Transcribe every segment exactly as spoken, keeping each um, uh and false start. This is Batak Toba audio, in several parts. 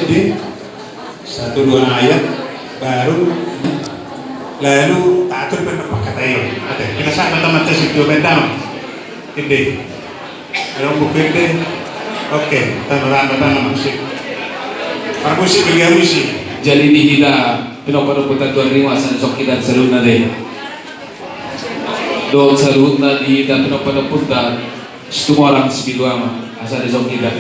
Di satu dua ayat baru lalu tatur pen pakataion. Ada kita sama teman tersebut benda. Ide. Ada buku ide. Oke, tanda tanda tanda musik. Parmusik bagi musik. Jadi di hita pinompar-pinompar Tuhan ringo asa disok hita saluhutna deh. Dohot saluhutna di hita pinompar-pinompar Situmorang Sipitu Ama asa disok hita.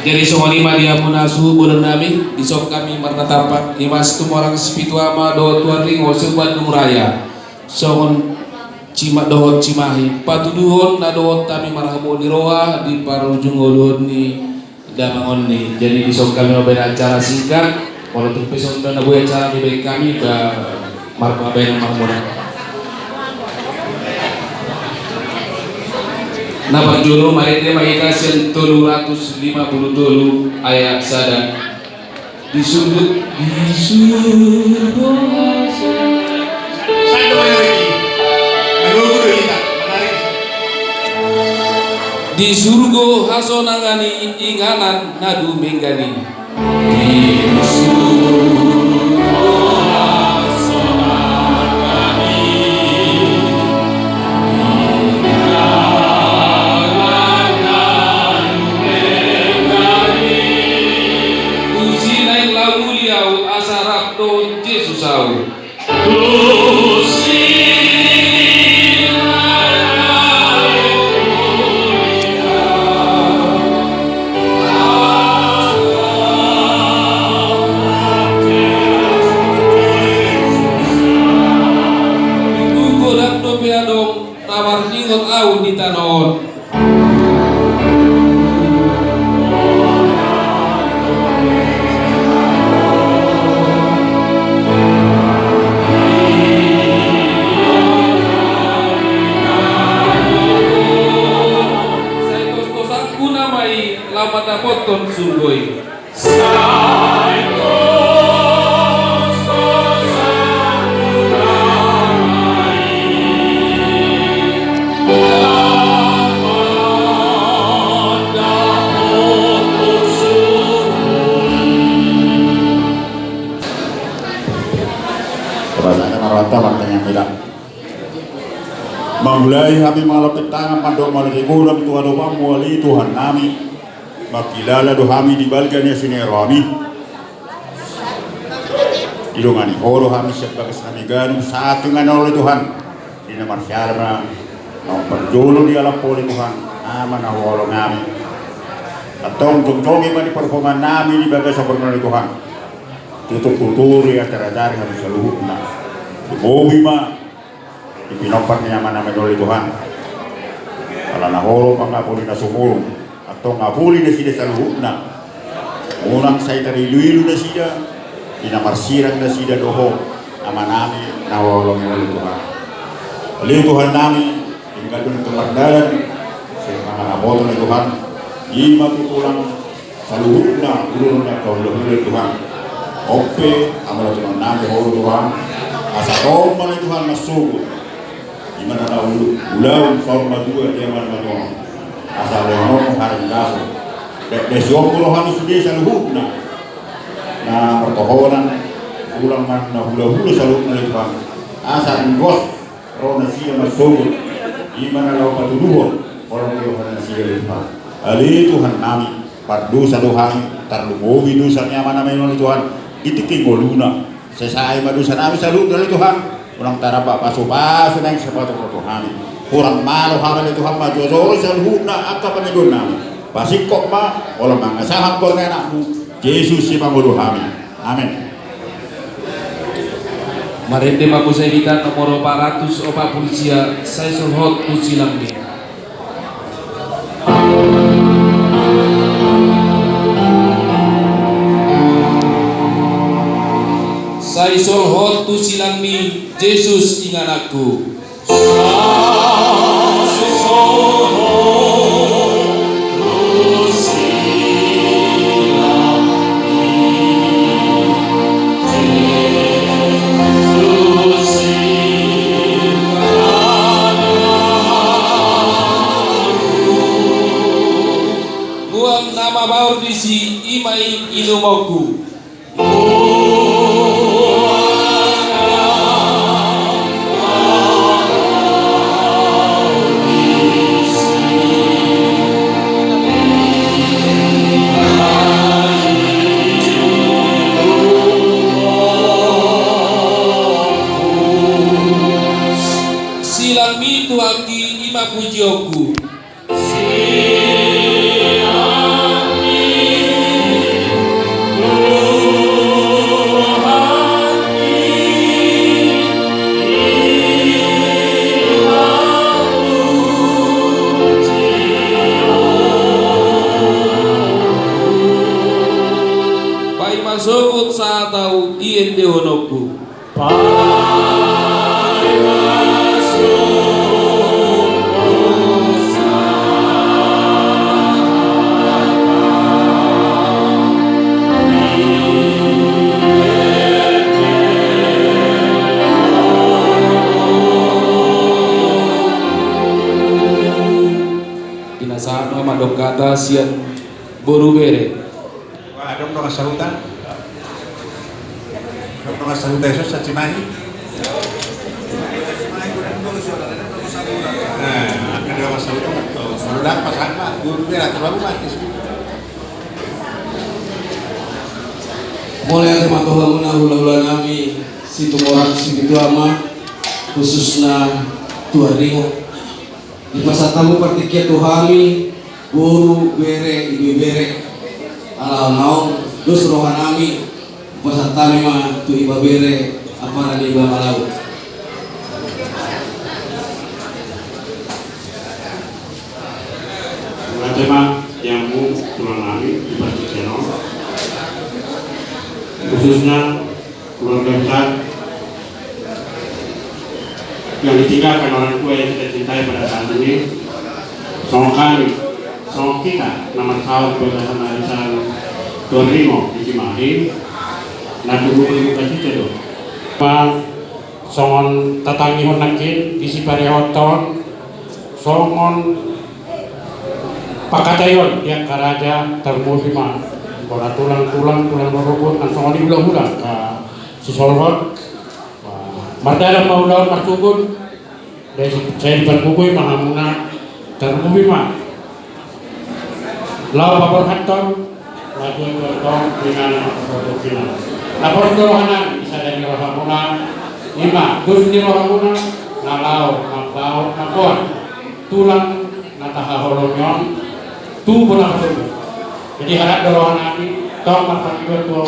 Jadi songon i ma di hamu na suhut bolon nami, disok hami marnatampak, ima Situmorang Sipitu Ama dohot Tuan Ringo se-Bandung Raya. Songon Cima dohot Cimahi, patuduhon na dohot hami marhabot ni roha di parujung oloan ni damang on ni. Jadi disok hami mambaen acara singkat. Molo tung pe songon na boi acara dibaen hami, ba marpabaen ma muna. Na parjolo marende ma hita sian tolu ratus lima puluh tolu ayat sada. Di surgo, di surgo. Satu lagi. Menunggu dulu kita. Menarik. Di surgo hasonangan i, inganan na dumenggan i. Di surgo hasonangan i, inganan na dumenggan i. Tusi naeng laho muli ahu asa rap dohot Jesus ahu. Godang dope adong na marningot ahu di tano on. Sai tostosanku nama i laho mandapothon surgo i. Mangulai hami mangalap tangan mandok mauliate godang tu adopanmu ale Tuhan nami. Mangkilala do hami di balga ni asi ni rohami. Didongani Ho do hami sian bagas nami ganup sahat tu inganan on ale Tuhan. Di na marsiala ma na umparjolo dialap Ho ale Tuhan, nama na huhaholongi hami. Antong jongjong i ma di parhompuan nami di bagasan portibi on ale Tuhan. Tutur-tutur i ajar-ajari hami saluhutna. Lumobi ma di pinompar ni amanami on ale Tuhan. Alana Ho do pangapuli na sumurung. Antong apuli nasida saluhutna. Unang sai tarilu-ilu nasida di na marsirang nasida dohot amanami na huhaholongi on ale Tuhan. Ale Tuhan nami, tinggal do na mardalan sian pangaramoti ale Tuhan. Ima tu tulang saluhutna ulu ni angka hulahula ale Tuhan. On pe amala tulang nami Ho do Tuhan. Asa tong ma ale Tuhan marsogot. Ima na ulaon saur matua di amanami on. Asa lehononmu haringgason. Dakdason ma roha ni sude saluhutna na martohonan, tulang ma na hulahula saluhutna ale Tuhan. Asa ringgos ro nasida marsogot. Ima na laho patuduhon holong ni roha nasida ale Tuhan. Ale Tuhan nami, pardosa do hami, tarlumobi dosa ni amanami on ale Tuhan. Di tingki ngoluna. Sesai ma dosa nami saluhutna ale Tuhan. Unang taramba pasu-pasu naeng sipatupa tu hami. Hurang malo hami ale Tuhan manjojori saluhutna angka pangidoan nami. Pasingkop ma, olo mangasahon goar ni anakmu Jesus sipangolu hami. Amen. Marende ma muse hita nomor opat ratus opat pulu sia, sai solhot tu silangni. Sai solhot tu silangni Jesus ingananku. Nuaeng na mabaor disi, ima i inumonku. Silangmi tu anggi i ma pujionku. Paima sogot sahat ahu i endehononku. Pinasahat ma mandok hata sian boru bere. Wah, adong dongan sahuta. Adong dongan sahuta, Yesus, caci maki. Eh, adong dongan sahuta, betul. Baru dapat, apa? Guru dia, terlalu mati. Mauliate ma tu hamuna hulahula nami, Situmorang Sipitu Ama, khususna Tuan Ringo. Dipasahat hamu partingkian tu hami, boru, bere, ibebere. Ala naung dos roha nami, dipasahat hami ma tu ibebere, apala ni Bangalaut. Mauliate ma di hamu tulang nami di partingkian on. Khususna keluarga besar yang ditinggalkan orang tua yang kita cintai pada saat ini. Songon hami, songon hita na marsaor di bagasan arisan Tuan Ringo di Cimahi, na turut berduka cita do. Bang, songon tatangihon nangkin di sipareonta on, songon pangkataion di angka raja, tarlumobi ma boru, tulang, tulang, tulang rorobot, nang songon i hulahula, angka sisolhot. Mardalan ma ulaon marsogot, sai dipargogoi ma hamuna, tarlumobi ma laho paborhathon, na tuatua tong, di na marsogot i. Na pos do roha nami, di sada ni rohamuna, i ma dos ni rohamuna, na laho mambahen, mamboan tulang na tahaholongi on tu bona hasobu. Jadi harap do roha nami, tong marpangidoan tu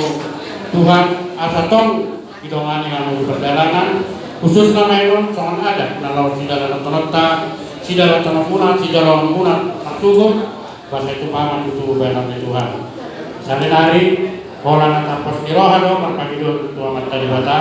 Tuhan, asa tong didongani hamu di pardalanan, khususna ma i on songon adat na laho sidalanhononta, sidalanhononmuna, sidalanhononmuna marsogot, asa ditupa ma tutu bahenon ni Tuhan. Saonari, holan na tapos ni roha do marpangidoan tu Amanta Debata,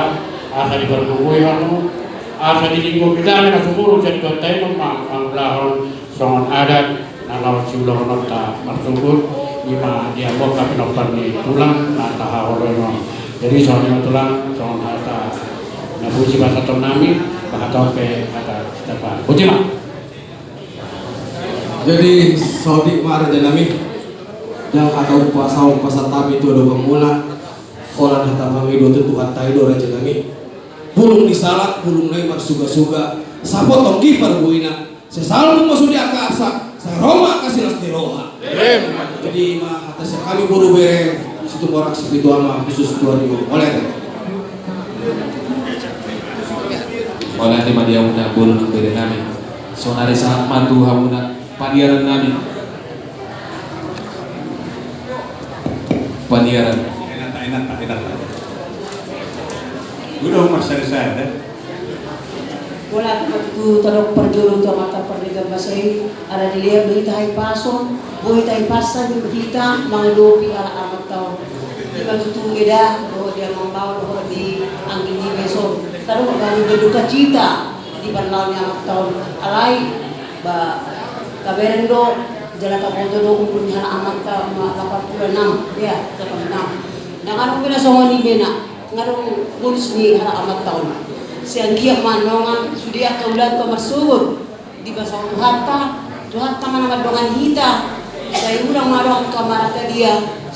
asa dipargogoi hamu, asa dilinggomi dame na sumurung sian Tuhanta i ma mangulahon songon adat na laho siulahononta marsogot, i ma di among na pinompar ni tulang na tahaholongi on. Jadi songon i ma tulang, songon hata na boi sipasahaton nami, bahatahon pe hata sitapan. Boti ma. Jadi saotik ma raja nami, ndang hata umpasa, umpasa hami tu adopanmuna, holan hata pangidoan tu Tuhanta i do raja nami. Bulung ni sahalak, bulungna i marsugasuga, sapontong gipar buina. Sai salpu ma sude angka arsak, sai ro ma angka silas ni roha. Jadi ma hata sian hami boru bere, Situmorang Sipitu Ama, khusus Tuan Ringo. Mauliate. Mauliate ma di hamuna boru nang bere nami. Saonari sahat ma tu hamuna paniaran nami. Paniaran. Enak, enak, enak. Udah, Mas, selesai, ya? Mauliate ma tutu, tadok parjolo tu Amanta Pardenggan Basa i, ala dilehon do hita hahipason, boi hita hipas, hita mangadopi halak Amanta on. Ima tutu eda dohot di amangboru dohot di anggi ni beso. Tadok gabe berduka cita di parlao ni Amanta on. Alai, ba, tabereng do, jala taboto do umur ni halak Amanta, ma, lapan pulu enam, ya, lapan pulu enam. Ndang adong be na songon i be na, ndang adong bonus ni halak Amanta on. Sai anggiat ma annon sude angka ulaonta marsogot dipasahat Tuhanta, Tuhanta ma na mandongani hita. Sai unang ma adong angka martadiang,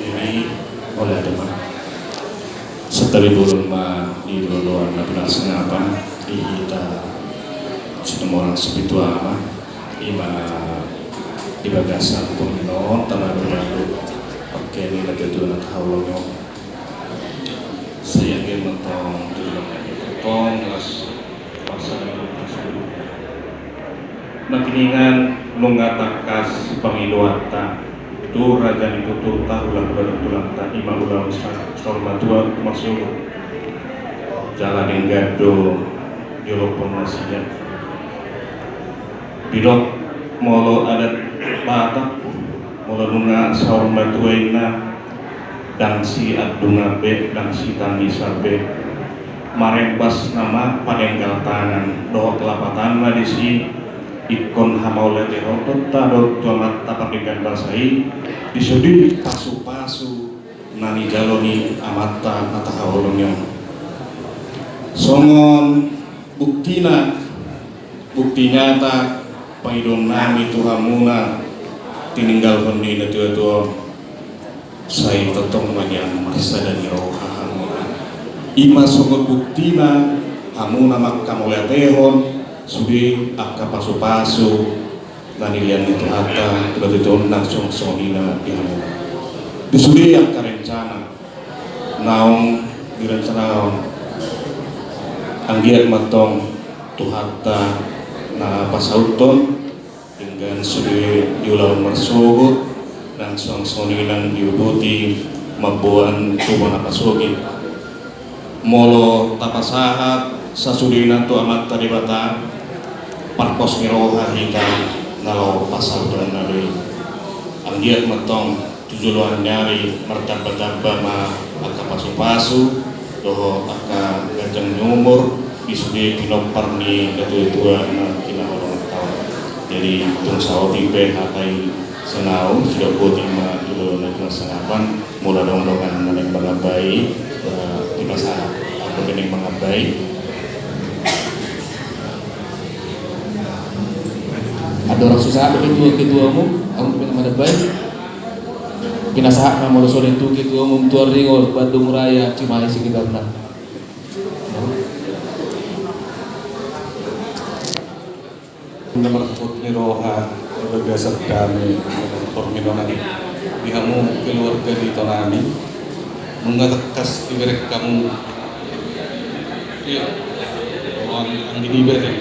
Jadi, oleh ada ma. Santabi bolon ma di loloan na pinarsingapan, di hita situmorang sipitu ama, ima di bagasan pungino, tama dua. Oke, ni lagi tu nak haulong. Saya ingin mentong, tong, las, pasangan. Nangkiningan nunga tangkas pangidoanta tu raja ni tuturta, hulahula ni tulangta, ima hulahula saur matua tu masa ulu. Jala denggan do diolopon nasida. Didok molo adat Batak, molo nunga saur matua inna, ndang siandungan be, ndang sitangisan be. Marembas nama padenggal tangan dohot lapatanna disi, ingkon hamauliatehononta do tu Amanta Pardenggan Basa i, di sude pasupasu na nijalo ni Amanta na tahaholongi on. Songon buktina, bukti nyata pangidoannami tu hamuna tininggalhon ni natuatua on, sai tongtong ma nian marsada ni roha hamuna. I ma songon buktina hamuna manghamauliatehon sude angka pasupasu na nilehon ni Tuhanta tu natuatua on, nang songon i nang di hamuna. Di sude angka rencana naung direncanahon, anggiat ma tong Tuhanta na pasauthon, denggan sude di ulaon marsogot, nang songon i nang di uduti mamboan tubu na pasogit. Molo tapasahat sasudena tu Amanta Debata, parpos ni roha hita na laho pasauthon na do i. Anggiat ma tong tu joloan ni ari martambatamba ma angka pasupasu dohot angka ganjang ni umur di sude pinompar ni natuatua na hinaholongan taon. Jadi tung saotik pe hata i sian au, sidok boti ma jolo na tu na sangapan. Molo adong dongan na naeng manambai, eh, dipasahat. Anggo pe naeng manambai. Andorang so sahat ketua-ketuamu, anggo pe naeng manambai, pinasahat ma molo so denggan tu ketuamu Tuan Ringo, Bandung Raya, Cimahi sekitarna. Na marhapot ni roha, na bagasan dame, na marhapot ni roha di hamu keluarga di tonami. Nunga tangkas dibereng hamu. Iya. Oh, ang-, anggi di bere.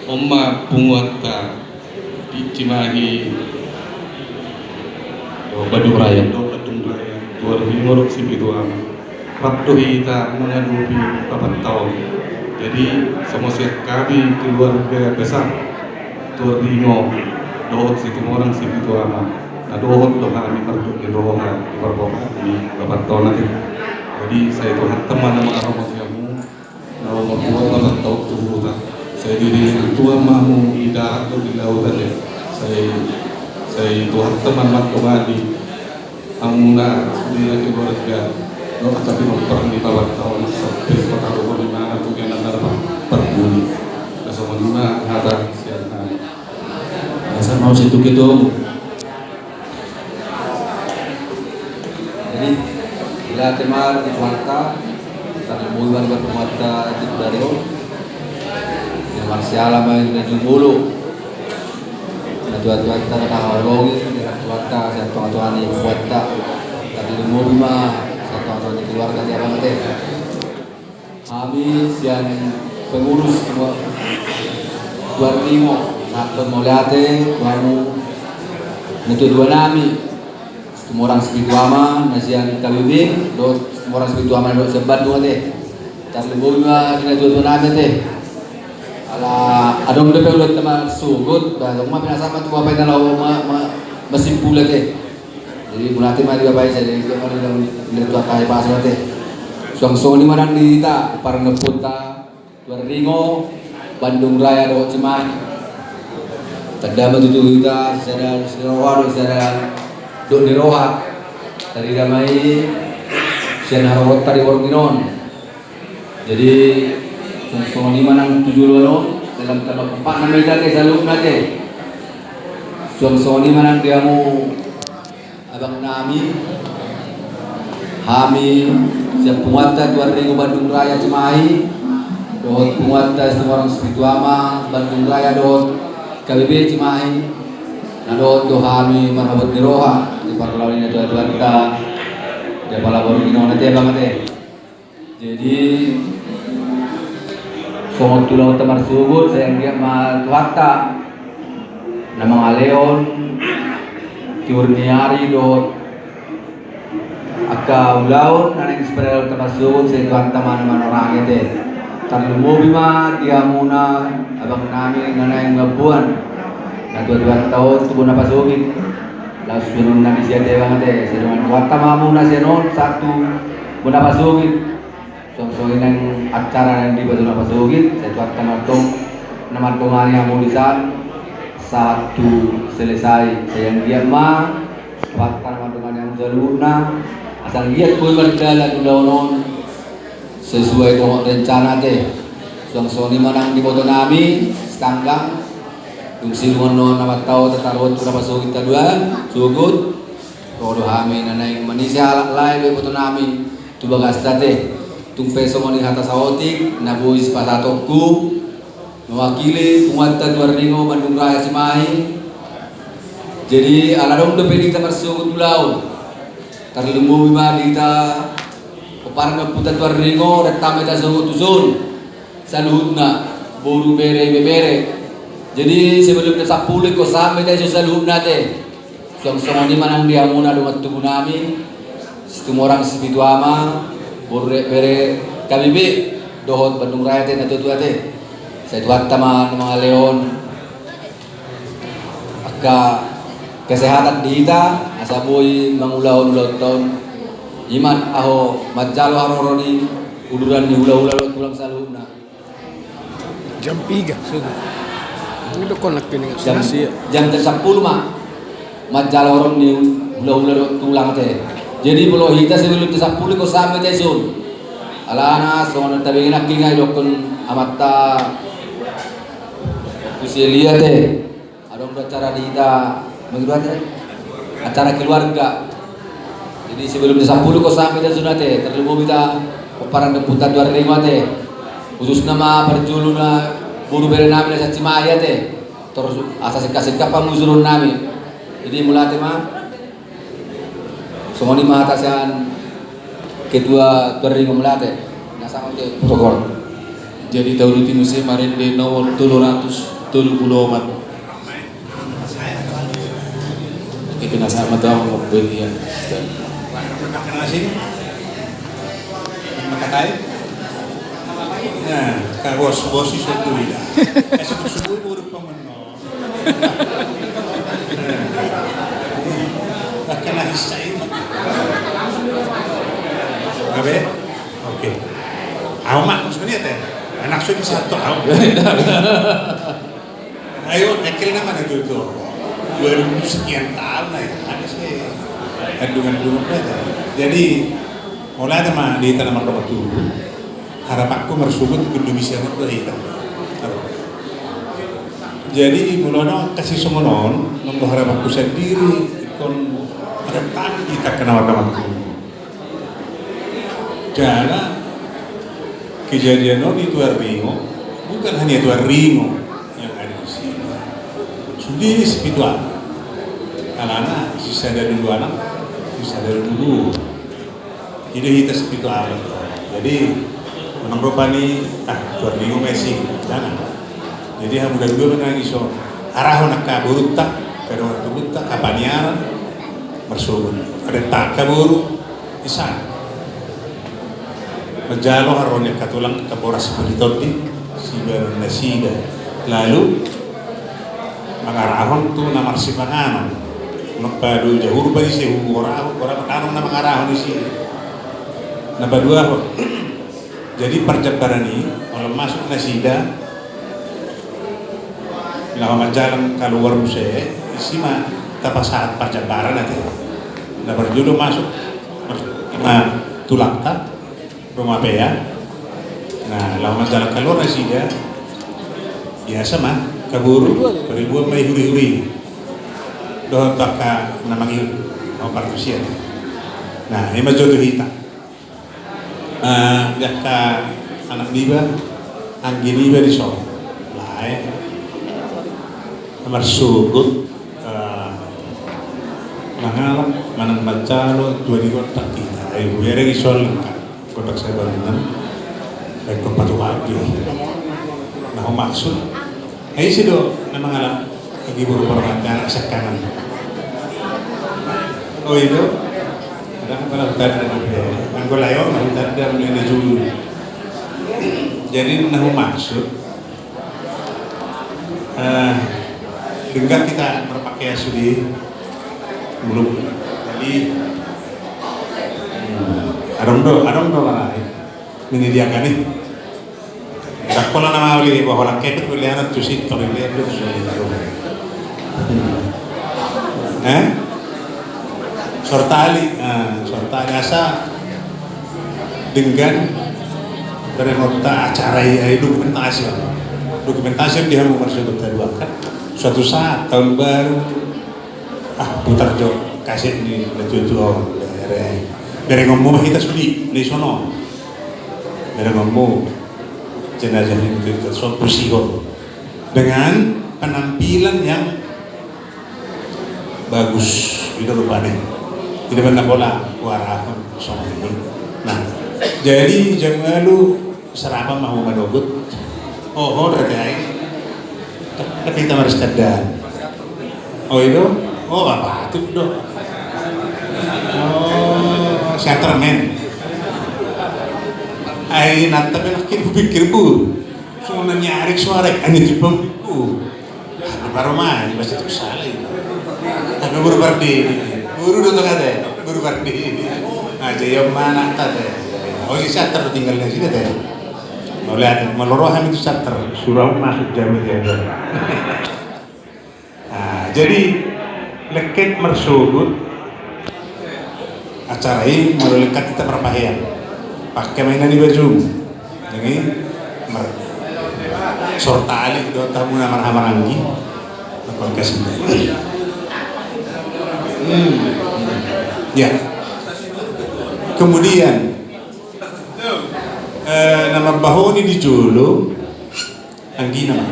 On ma punguanta di Cimahi. Dohot Bandung Raya. Dohot Bandung Raya. Tuan Ringo dohot Sipitu Ama. Rap do hita mangadopi papatta on. Jadi, songon sian hami keluarga besar Tuan Ringo dohot Situmorang Sipitu Ama, na dohot do hami marhapot ni roha di parboa ni papatta on ate. Jadi, sai Tuhanta ma na mangaramoti hamu. Na umur tua ma tangkau tu huta. Sai di, di tua ma hamu di darat dohot di laut ate. Sai, sai Tuhanta ma na mangaramoti hamuna sude na keluarga. Dohot angka pinompar ni papatta on sampe pataruhon ni mana tu kena na parpudi. Na songon i ma hata sian hami. Asa mau situ ketua. Jadi, ila tema di Tuhanta, tarlumobi ma di parpunguanta di Dario. Yang marsiala ma i na jumolo. Na tuatua ta na tahaholongi, di Tuhanta, sian tongatonga ni huatta. Tarlumobi ma, sian tongatonga ni keluarga di abang ate. Hami sian pengurus Tuan Ringo, sahat mauliate tu hamu natuatua nami, Situmorang Sipitu Ama na sian K B B, dohot Situmorang Sipitu Ama na dohot sian Bandung ate. Tarlumobi ma di natuatua nami ate. Ala adong dope ulaonta marsogot, ba adong ma pinasahat ma tu bapa i na laho ma, ma, masimpul ate. Jadi mauliate ma di bapa i, sai di bapa i, di bapa i, di bapa i. Suang songon i ma nang di hita, parneppunta, Tuan Ringo, Bandung Raya dohot Cimahi. Tanda ma tutu hita, sada dos ni roha, dos sada dos ni roha. Tarida ma i, sian haroronta di borngin on. Jadi, suang songon i ma nang tu joloan on, dalam tanda empat nama ita ke, saluhutna ke. Suang songon i ma nang di hamu abang nami, hami, sian punguanta Tuan Ringo Bandung Raya Cimahi, dohot punguanta Situmorang Sipitu Ama Bandung Raya dohot K B B Cimahi, na dohot do hami marhapot ni roha, di parlao ni natuatuanta, di apala borngin on ate abang ate. Jadi, songon tu ulaonta marsogot, sai anggiat ma Tuhanta na mangalehon tiur ni ari dohot angka ulaon na naeng sipadaonta marsogot, sai Tuhanta ma na manorangi ate. Tarlumobi ma di hamuna abang nami na naeng mamboan Natuatuanta on tu bona pasogit. Laos suenonna di sia tebang ate, sai dongan Tuhanta ma hamuna sian on sahat tu bona pasogit. Suang songon i nang acara nang di bona pasogit, sai Tuhanta ma antong na mandongani hamu di san sahat tu selesai. Sai anggiat ma Tuhanta na mandongani hamu saluhutna, asa anggiat boi mardalan ulaon on sesuai dohot rencana ate. Suang songon i ma nang di ibotonami Sitanggang. Dung sidung on amanta on taruhon tu bona pasogit haduan, sogot. Ro do hami na naeng manise halak lae do ibotonami tu bagasta ate. Tung pe songon i hata saotik na boi sipasahatonku, mewakili punguanta Tuanringo Bandung Raya Cimahi. Jadi ala adong dope di hita marsogot ulaon, tarlumobi ma di hita pomparan ni ompunta Tuanringo, rap ma hita sogot tuson saluhutna, boru, bere, ibebere. Jadi sebelum jam sampulu ingkon sahat ma hita dison saluhutna ate. Suang songon i ma nang di hamuna dongan tubunami Situmorang Sipitu Ama, boru, bere, K B B dohot Bandung Raya ate, natuatua ate. Sai Tuhanta ma na mangalehon angka kesehatan di hita asa boi mangulahon ulaonta on. I ma ahu manjalo haroro ni uduran ni hulahula dohot tulang saluhutna. Jam piga subuh. Ini do konak ini. Jam, jam sampulu ma manjalo haroro ni hulahula dohot tulang ate. Jadi molo hita sebelum jam sampulu ingkon sahat ma hita dison. Alana songon na tabege nangkin, nga didokkon amanta Huselia ate, adong do acara di hita, mangido ate, acara keluarga. Jadi sebelum jam sampulu ingkon sahat ma hita dison ate, tarlumobi hita pomparan ni ompunta Tuanringo ate. Khususna ma parjolo na boru, berenami na sian Cimahi ate. Torus asa singkat-singkat pangusuronnami. Jadi mauliate ma. Songon i ma hata sian ketua Tuanringo, mauliate. Na sangap tu protokol. Jadi tauduti muse marende nomor tolu ratus tolu pulu opat. Oke, pinasahat ma tu ahu, Bang Boy, ya. Makatai. Nah, kagos bosi sotu ida. Kasih tu subuh baru pemen. Bahkan habis saya. Gabe? Oke. Ahu ma, maksudnya teh. Anak sudah satu tahun. Ayo, nyekel nama na tutu. Dua ribu sekian tahun lah ya. Ada sih. Kandungan burung aja. Jadi, mauliate ma di hita na mardongan tubu. Harapanku marsogot Indonesia itu hita. Jadi molo adong kasi songon on, nang do harapanku sandiri, ingkon ada tadi takkan awal dapat. Jala kejadian on di Tuanringo, bukan hanya Tuanringo yang ada di sini. Sude Sipitu Ama. Alana sisada dulu anak, sisada dulu. Jadi hita Sipitu Ama. Jadi, unang rupani, ah, Tuanringo ma i, jangan. Jadi, hamu dua-dua ma nangis on. Arahon angka borunta, angka dongan tubunta, angka paniaran, marsogot. Ada angka boru, isan. Manjalo haroro ni angka tulang, angka boras, sipuli tondi, sibahen nasida. Lalu, mangarahon tu na marsipanganon. Nang pado jahur bani sehu, ora, ora manganon na mangarahon isi. Na paduahon. Jadi parjambaran i, molo masuk nasida, laho manjalang kaluar muse, isi ma tapasahat parjambaran ate. Na parjolo masuk, ma tulangta. Rumah pe ya. Nah, laho manjalang kaluar nasida. Biasa ma, angka boru, paribuan ma i huri-huri. Dohot angka na mangihut, mau partusian. Nah, i ma jo tu hita. Eh, di angka anak niba, anggi niba dison. Lae. Marsogot, eh, mangalap, manang manjalo, tua di gondang hita. Ai, hubereng i soal lengkap. Gondang sai bangunan, baen patu baju. Na humaksud, ai ise do na mangalap, anggi boru parmata anak siangkangan. Oh, i do. Ada kan pala hutanda na dia. Anggo layo, hutanda mulai na julu. Jadi na humaksud, eh, Denggan hita marpakaian sude. Muluk. Jadi, hmm, adong do, adong do lah, eh, menyediakan, eh. Ndang pola na mauli, bahwa holan kepet, uli anak tu situ, uli anak tu situ. Eh? Sortali, ah, sortali asa denggan bere nonta acara i, ai dokumentasi. Dokumentasi di hamu marsogot haduan kan. Suatu saat tahun baru, ah, putar jo kaset ni na tuatua on. Bere, berengonmu ma hita sude, na i sonon. Berengonmu jenazah ni na tuatua on, so pusihon. Dengan penampilan yang bagus, i do rupani. I do na pola huarahon songon i. Nah, jadi jam ualu sarapan ma hamu manogot. Oh, oh, berarti ai. Tapi hita marisi tandaan. Oh, i do? Oh, bapak tu do. Oh, siater men. Ai, nanti belak kiri pikir bu. Songon na niarik suara, ani tu pembuku. Baru main, pasti tu salah itu. Tapi baru berdi. Baru do tu kata, baru berdi. Aja yang mana kata. Oh, si siater tinggal di sini teh. Mau lihat, mau lorohan itu siater. Suruh masuk jam itu ya. Nah, jadi lengket marsogot acara i, molo lengket hita marpahean. Pake ma inna ni bajum. Jadi mar-, sortali do tamu na marhamaranggi. Apa kasih? Hmm. Ya. Kemudian, eh, na mambahen i di jolo, anggina ma.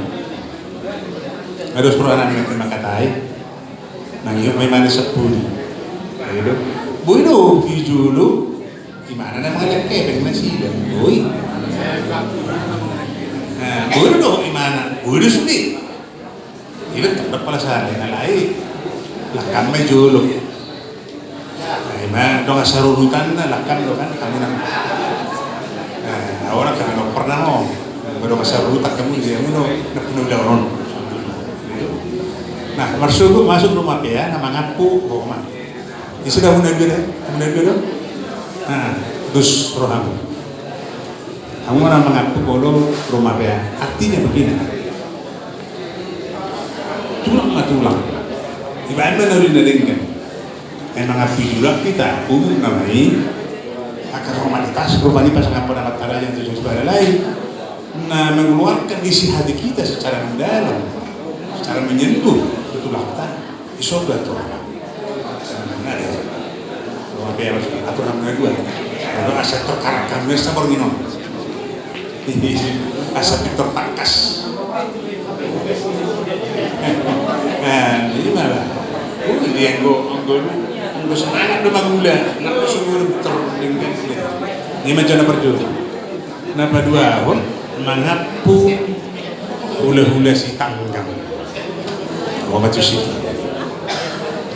Ados roha nami na terima katai. Nang iyo ma imana sampulu. Ayo do. Boi do di jolo. Imana na mangalehon kepeng nasida. Boi. Nah, boi do imana. Boi do sude. Iba tetap pala sahali na lain. Lakkan ma i jolo. Nah, ima dongan sarurutan na lakkan do kan, hamu nang. Nah, au nang kan nggak pernah mau. Dongan sarurutan hamu, dia hamu do, nggak pernah udah orang. Nah, marsogot masuk rumah pea, na mangampu, oh, ma. Isi dah hamu na dua dah, hamu na dua dah. Nah, dos rohamu. Hamu ma na mangampu molo rumah pea. Artinya begini. Tulang ma tulang. Ibaen ma na uli na denggan. Memang api julak hita, umum nama i. Angka formalitas, rupani pasangan pendapat tarajan tu jauh lain. Nah, mengeluarkan isi hati kita secara mendalam, secara menyentuh, betul apa? Iso do aturan. Nah, ada. Kalau ada yang masuk aturan nomor dua. Kalau asa terkarak kami sabar minum. Asa pintor tangkas. Nah, ini malah. Oh, ini anggo, anggo, anggo semangat do mangula. Nak sumur terdenggan. Ini macam apa tuh? Na paduahon, mangampu hulahula sitanggang. Obat susi.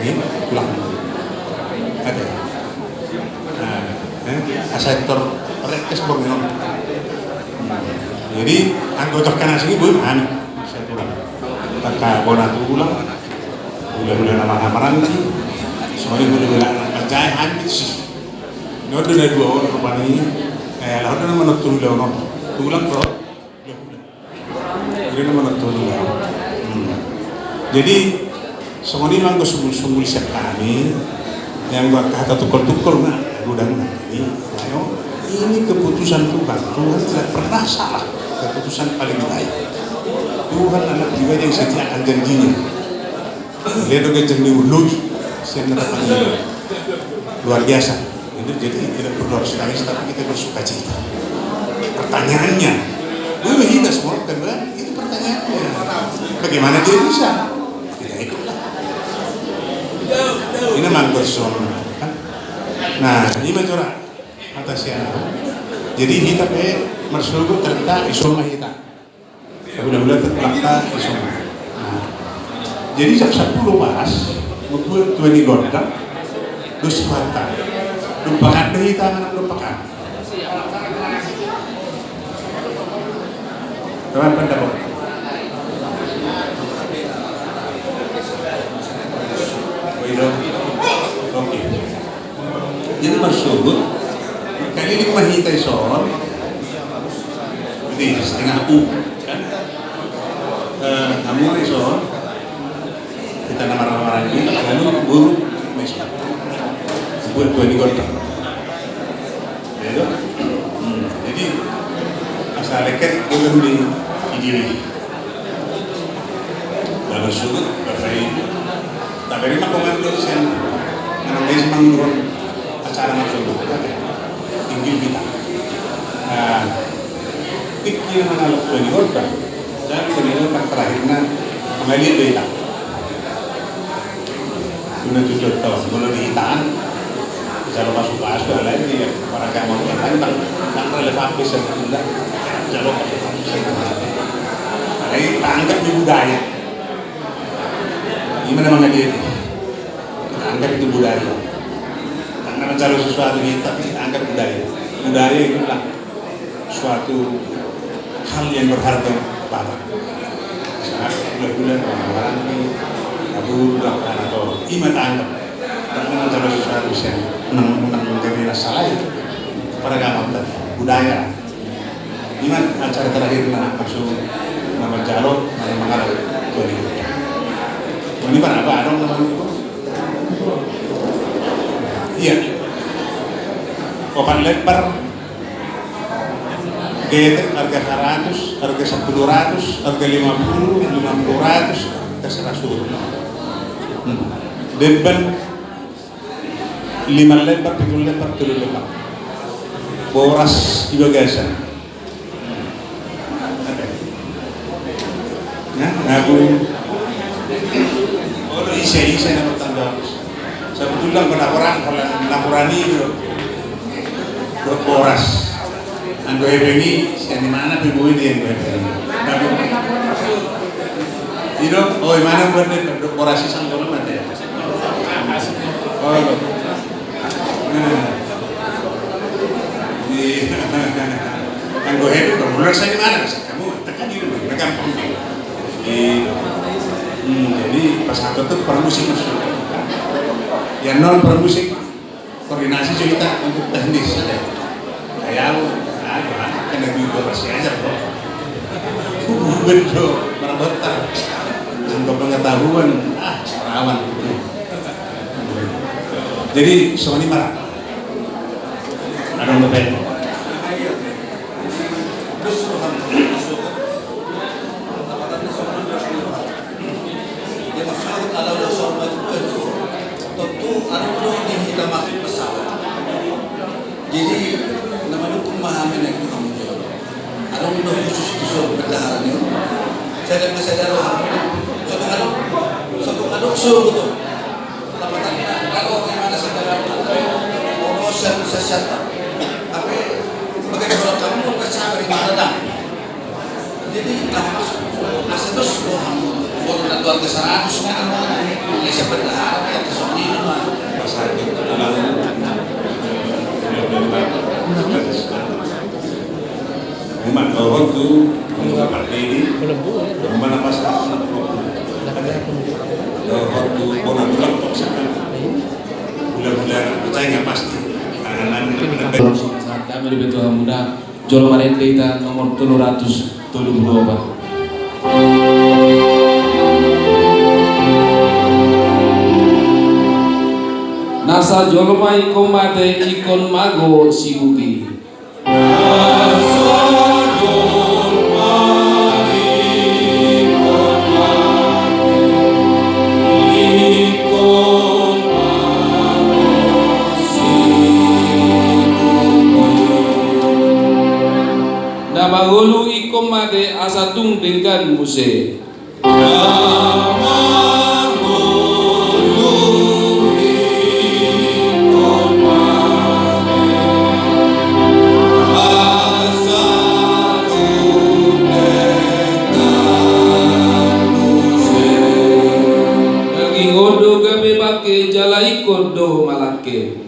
Ini pulang. Ada. Nah, eh, asa tor rekes borngin on. Jadi anggo terkena sini boleh mana? Saya pulang. Taka bona tulang. Hulahula na marhamaranggi. Soalnya hulahula na manjae hami sih. Noddo na dua on rupani, eh, laho do na manottu ulaon on. Tulang pro. Jadi na manottu ulaon. Hmm. Jadi songon i ma anggo sungul-sungul sian hami, yang buat kata tukol-tukol na godang na. Ini, ayo, ini keputusan Tuhan. Tuhan tidak pernah salah. Keputusan paling baik. Tuhan anak jiwa yang setia akan janjinya. Dia do ganjang ni ulu, sian na tapangido. Luar biasa. Itu jadi tidak perlu harus tangis, tapi kita bersuka cita. Pertanyaannya, dulu hina semua kan, itu pertanyaannya. Bagaimana dia bisa? Tidak ikutlah. Ini manggor suami kan. Nah, ini macam orang kata siapa? Jadi kita pe marsogot ternyata isoma kita. Hulahula tetap di sana. Nah, jadi jam sampulu pas, membuat tuan di gondang, dos mata. Lupakan deh hita, mana lupakan. Teman pendapat. Oke. Jadi marsogot, kaliling ma hita dison. Jadi setengah U, kan? Eh, hamu dison. Hita na marhahamaranggi, lalu boru ma dison. Buat dua di gondang. Ya, itu. Hmm. Jadi, asa leket, boru di video ini. Lalu suruh, bapak ibu. Tapi ini mah komando sen. Karena dia sih mangurung acara masuk. Tinggi kita. Nah, pikir mana lo tuh di gondang. Dan kemudian terakhirnya mengalir berita. Sudah tujuh tahun, kalau di hitaan, bisa lo masuk ke asal lain di warga mau yang lain, tak, tak relevan bisa juga. Bisa lo masuk ke asal lain. Karena ini tanggap di budaya. Gimana mengalir? Tanggap itu budaya. Karena mencari sesuatu ini, tapi tanggap budaya. Budaya itulah suatu hal yang berharga banget. Saat bulan-bulan orang-orang ini, abu, bulan, atau ima tanggap. Tapi mencari sesuatu yang menang, menang menjadi rasa lain. Pada gampang tadi, budaya. Ima acara terakhir na masuk nama jalo, nama mangalau. Tuan ini. Tuan ini mana apa? Ada nama itu? Iya. Opat lembar. Getek harga seratus, harga sepuluh ratus, harga lima puluh, lima puluh ratus, harga seratus. Hmm. Depan lima lembar, pitu lembar, tolu lembar. Boras di bagasan. Nah, aku. Oh, ise, ise nama tanda aku. Sebetulnya kena orang, kalau laporan itu. Dot boras. Anggo hepeng i, sian di mana pe boi dia anggo hepeng i. Tapi, you know, oh, di mana buat dia, dot boras i sang bola mate. Oh, nah. Di, anggo hepeng, dot boras i di mana? Kamu, tekan di mana? Gampang. Di, hmm, jadi pas aku tuh permusik masuk. Ya, non permusik. Koordinasi cerita untuk teknis saja. Kayak aku, ah, gimana? Kena duit gua kasih aja, bro. Betul, merabotan. Untuk pengetahuan, ah, rawan gitu. Jadi, soalnya marah. Ada yang bertanya? Dia maksudnya kalau ada soal macam itu, tentu ada dulu di kita masuk pesawat. Jadi, nama dukung memahami naik turun. Ada dulu khusus itu soal bendahara nih. Saya ada, saya ada, satu kali, satu kali suruh tuh. Kalau gimana saudara, urusan sesat. Tapi bagaimana kamu percaya dari mana dah? Jadi, nah, asa terus, wah, gua udah dua ratus, seratus, kan, ini sebenarnya, terus ini, mah. Pas sakit, tenang. Memang, kalau waktu, untuk partai ini, mana pas, kalau waktu, bona tulang, kok, sekarang. Bulan-bulan, percaya nggak pasti. Tanganan, saat kami di Betul Hamuna, Jolo marende hita nomor tolu ratus tolu pulu opat. Nasa jolma ingkon mate ingkon mago sihuti. Na mangolu ingkon mate asa tung denggan muse. Daging on do gabe bangke jala ingkon do malangke.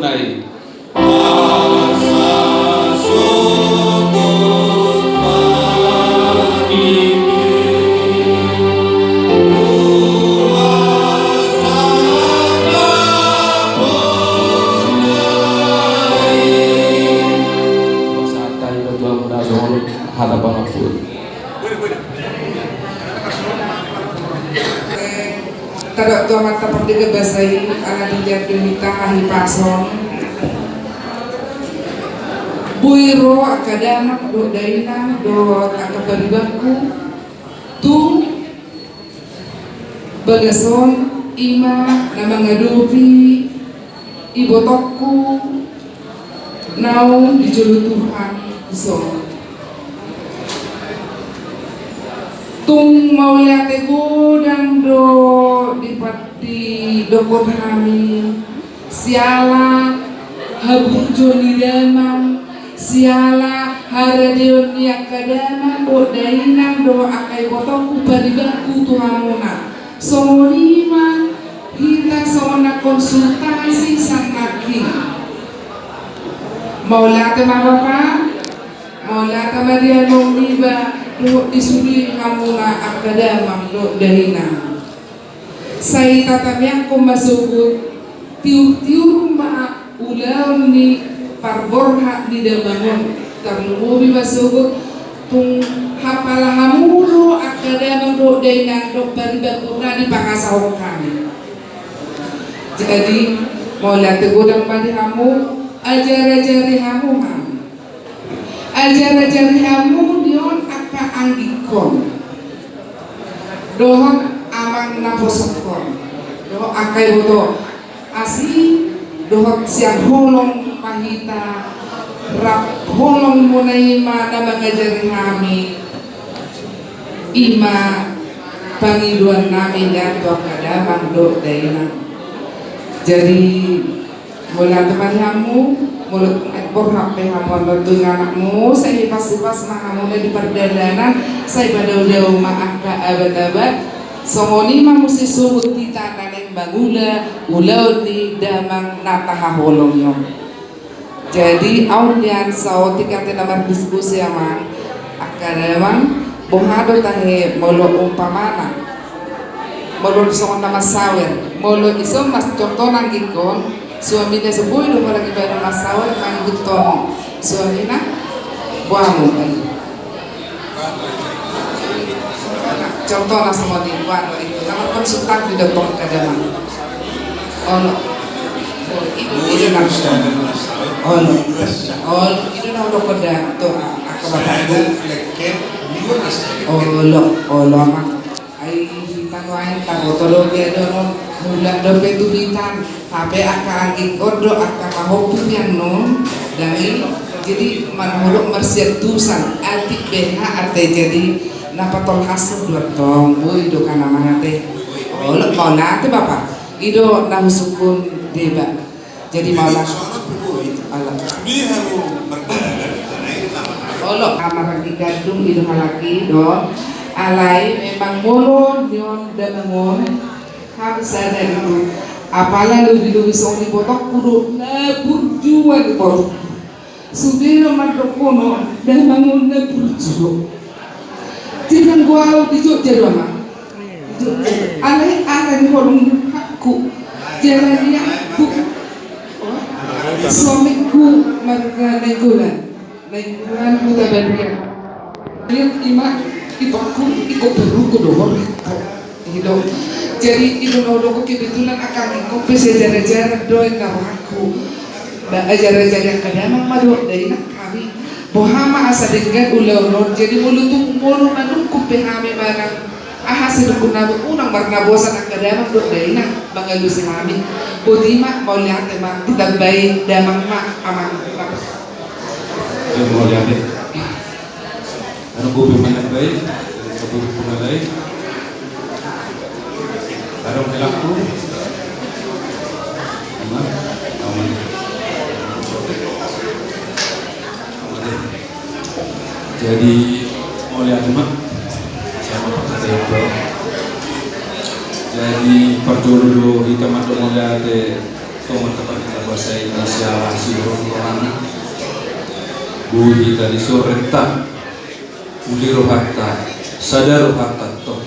Nai. Hata pangampun. Tadok tu Amanta Pardenggan Basa i, ala diliat do hita hahipason. Boi ro angka damang dohot dainang dohot angka paribanku tu bagas on, i ma na mangadopi ibotongku naung di jolo Tuhan dison. Tung mauliate godang do dipa-, didokkon hami siala haburjuon ni damang, siala haradeon ni angka damang dohot dainang dohot angka ibotongku paribanku tu hamuna. Songon i ma hita songon na konsultasi sian nangkin. Mauliate ma Bapa, mauliate ma di hamu niba dohot di sude hamuna angka damang dohot dainang. Sai tatamiangkon ma sogot, tiur-tiur ma ulaon ni parborhat ni damang on. Tarlumobi ma sogot tung hapala hamu do angka damang dohot dainang dohot paribanku na dipangasahon hami. Jadi mauliate godang ma di hamu, ajar-ajari hamu hami. Ajar-ajari hamu di on angka anggingkon dohot amang naposokkon dohot angka iboto. Asi dohot sian holong ma hita rap holong muna i ma na mangajari hami. I ma pangidoan nami da tu angka damang dohot dainang. Jadi molo ate ma di hamu, molo tung borhat pe hamu on tu inganakmu, sai hipas-hipas ma hamu na di pardalanan, sai padao-dao ma angka abat-abat. Songon i ma muse sogot hita na naeng mangula ulaon ni damang na tahaholongi on. Jadi au nian saotik ate na mardiskusi amang, angka damang, boha do tahe molo umpamana. Molo songon na mansawer, molo ison mas contohna anggingkon, suamina so boi do apalagi baen na mansawer mangihuthon suamina, boha ma i. Contohna songon i, boha do i, na markonsultasi do tong angka damang. Olo. Olo, i do, i do na. Olo. Olo, i do na hudokkon da tu angka bapakku. Olo, olo amang. Ai hita nuaeng taboto do be do non, mulak dope tu hita. Hape angka anggingkon do angka pahompu nian non, dang i. Jadi manang hudok marsiantusan, atik beha ate jadi na patolhashon do antong, boi do kan amang ate. Olo, mauliate Bapa. I do na husungkun deba. Jadi mauliate. Olo, amang di gandum i do halak i do. Alai memang molo nion damang on. Hami sada itu. Apala lobi-lobi songon i botokku do na burju an i botokku. Sude do mandok hono damang on na burju do. Jadi nanggo au di Jogja do amang. Alai ala ni holong ni hakku. Jala ni hakku. Suamingku marga Nainggolan. Nainggolan Huta Badia. Lihat ima, ipakku, iko perlu ku dohor. I do. Jadi i do na hudok kebetulan angka anggingkon pe sai jara-jara do i na rohangku. Ba jara-jara angka damang ma do, da i na hami. Boha ma asa denggan ulaon on, jadi molo tung molo manungkun pe hami manang aha sidungkun nami unang marnabosan angka damang do, da i na mangalusi hami. Boti ma, mauliate ma, ditambai damang ma amang. Ia mauliate. Anu kopi mana baik, dari kabur puna lai. Anu helakku. Aman, aman. Jadi mauliate ma. Jadi parjolo do hita mandok mauliate. Tong martopot hita puasa i, siala sidohononta. Boi hita disorenta, uli rohanta, sada rohanta tong.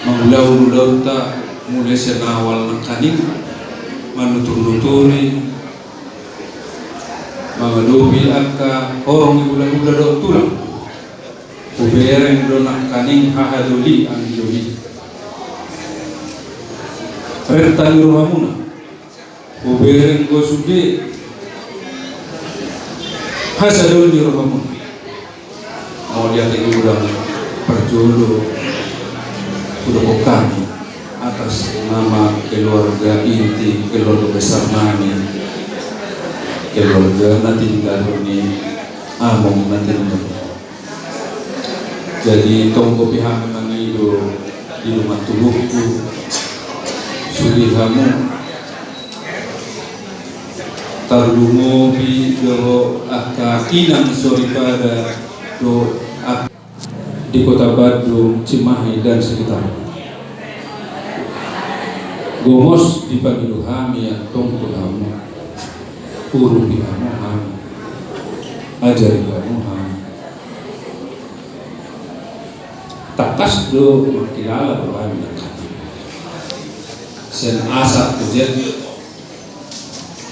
Mangulahon ulaonta mulai sian awal nangkaning, manuturnuturi, mangadopi angka horong ni hulahula dohot tulang. Hubereng do nangkaning hahadolian i. Renta ni rohamuna. Hubereng do sude hasadon ni rohamuna. Mauliate godang parjolo hudokkon hami atas nama keluarga inti, keluarga besar nami, keluarga na tininggalhon ni among na tininggalhon. Jadi tong dope hami mangido di dongan tubuhku, sude hamu tarlumobi dohot angka inang soripada dohot di Kota Bandung, Cimahi dan sekitarnya. Gomos dipangido hami antong tu hamu, urupi hamu hami, ajari hamu hami. Tangkas do mangkilala do hami nangkaning. Sian asa tu jat,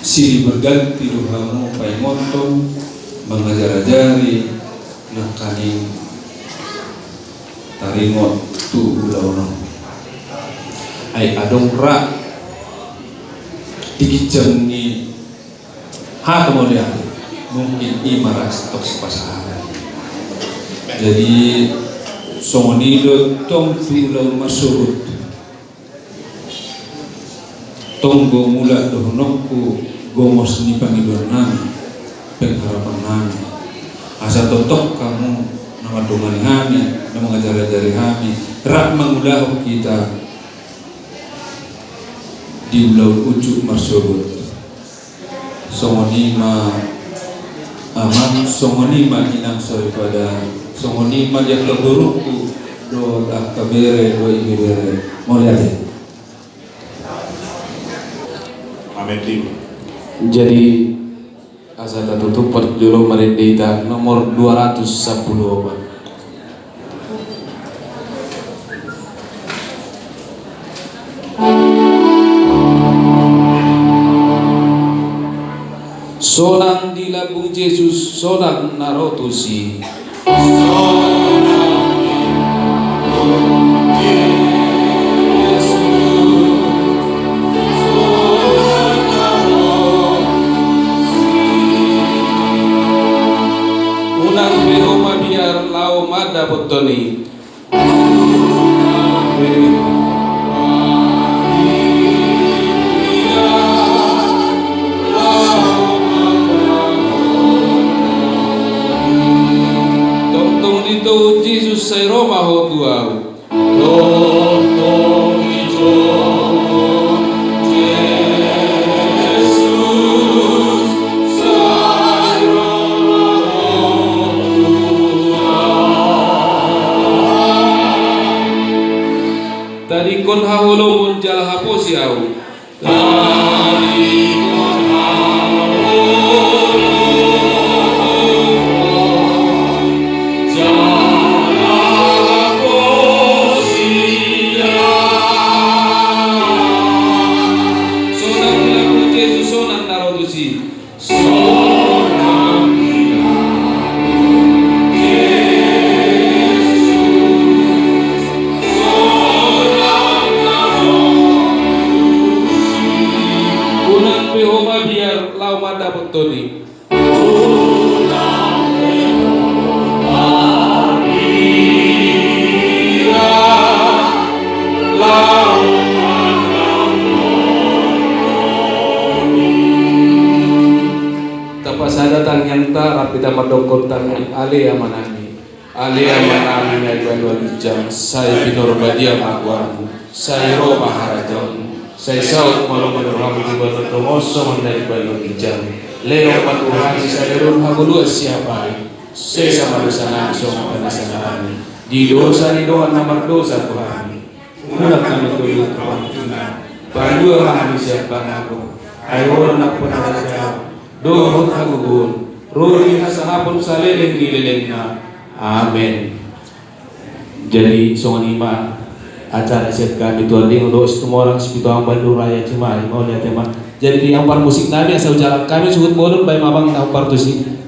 silih berganti do hamu paingothon, mangajarajari nangkaning taringot tu ulaon on. Ai adong ra di ginjang ni hata mauliate, mungkin i ma ra tong sipasahaton. Jadi songon i do tong tu ulaon marsogot. Tong do mulak dohononku gomos ni pangidoan nami, pengharapan nami. Asa tongtong hamu na mandongani hami, na mangajarajari hami, rap mangulahon hita di ulaon unjuk marsogot. Songon i ma amang, songon i ma inang soripada, songon i ma di angka borungku dohot angka bere dohot ibebere. Mauliate. Amen. Jadi asa tatutup parjolo marende hita nomor dua ratus sampulu opat. Sonang di lambung Jesus, sonang na ro tusi. Unang pe ho mabiar laho mandapothon i. Tongtong ditohut Jesus sai ro ma ho tu ahu. Tongtong ditohut Jesus sai ro ma ho tu ahu. Tadingkon haholomon jala haposi ahu. Sonang di lambung Jesus, sonang na ro tusi. Unang pe ho mabiar laho mandapothon i. Tapasada tangiangta, rap hita mandokkon tangiang. Ale Amanami. Ale Amanami na di banua ginjang, sai pinarbadia ma goarmu, sai ro ma harajaonmu, sai saut ma lomo ni roham di banua tonga on songon na di banua ginjang. Lehon ma tu hami sadari on hangoluan siapari, sesa ma dosanami songon panesanami di dosa ni dongan na mardosa tu hami. Unang hami togihon tu pangunjunan, Palua ma hami sian pangago, ai Ho do nampuna harajaon dohot hagogoon, ro di hasangapon saleleng ni lelengna. Amen. Jadi songon i ma acara sian hami, Tuan Ringo dohot Situmorang, Sipitopang Baldu Raya, Cimahi, mauliate ma. Jadi di ampar musik nami asa hujalang hami suhut bolon, baen ma abang na hombar tusi.